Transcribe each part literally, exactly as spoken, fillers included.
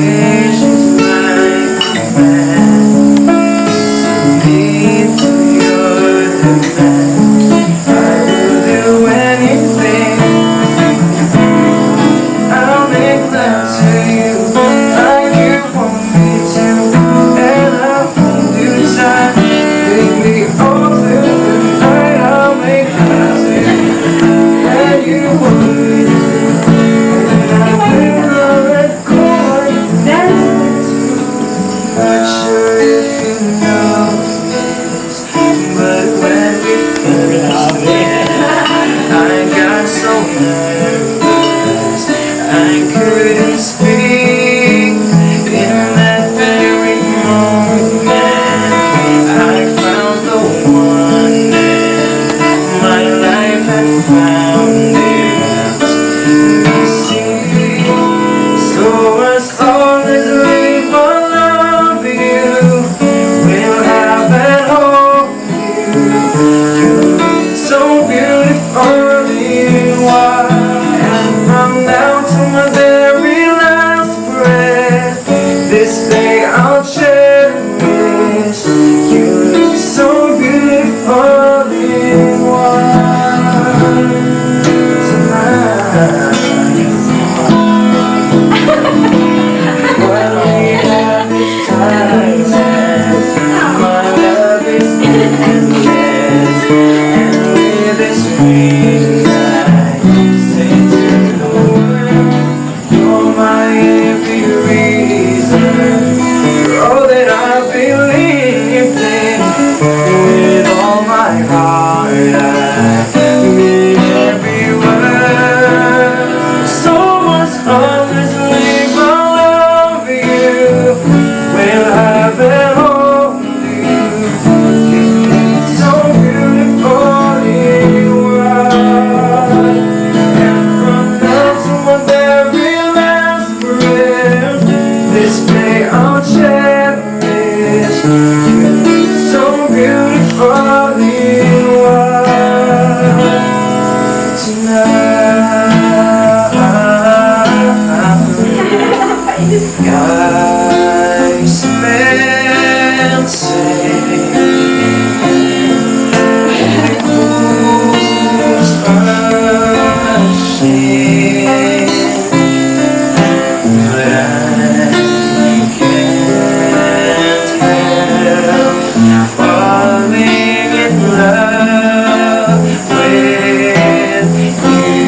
Patience like a man, submit to your demand. I will do anything. I'll make love to you like you want me to, and I'll hold you tight, baby, all through the night. I'll make love to you like you want me to, and I will not let go. Not sure if you know this, but when we first met, I got so nervous I couldn't speak. In that very moment, I found the one, and my life had found its missing piece. So as long as live, I love you, will have and hold you. You look so beautiful in white, and from now to my very last breath, this day I'll cherish. You look so beautiful in white tonight. What we have is timeless. My love is endless. And with this ring, I say to the world, you're my every reason. You're all that I believed in. With all my heart, I mean every word. So much always leave, I love you. Will have and hold you. So beautiful you are. And from now to my very last breath, this day I'll cherish. You look so beautiful in white tonight. Guys, men say, "Fools rushing," but I can't help falling in love with you.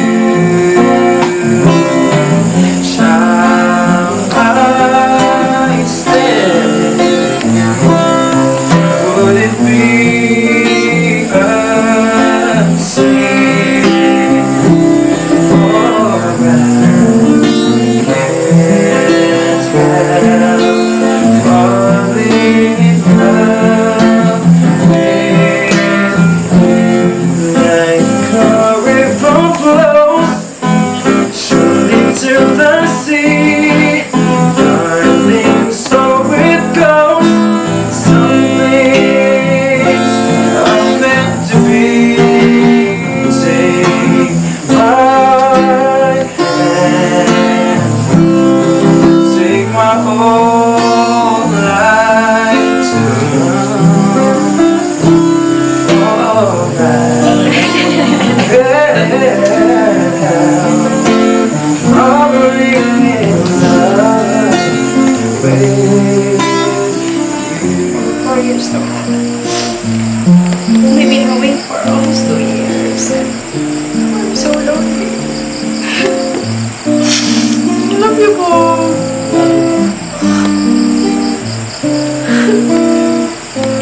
Shall I stay? Would it be a sin for I can't help falling in love with you? Like a river flows surely to the sea, darling, so it goes. Some things are meant to be. Take my hand, take my whole life too. All that. Yeah. Falling in love with you. Four years ago. We've been going for almost two years. And I'm so lonely. I love you, Bo.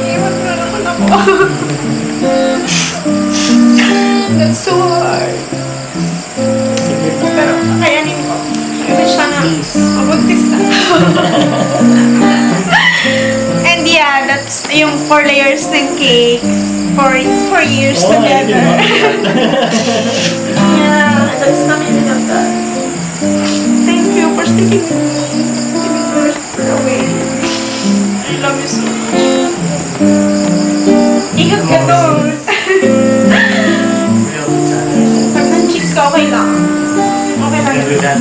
Iwan mo na naman ako. That's so hard. Pero kakayanin ko. Ano siya na? Please. Mabuntis na. And yeah, that's yung four layers ng cake. Four, four years Oh, I didn't together. know that. Yeah, that's the meaning of that. Thank you for sticking with me. Even though we're away. I love you so much. Ingat ka doon. Pag nag-chicks ka, okay lang. Okay lang. Can do that.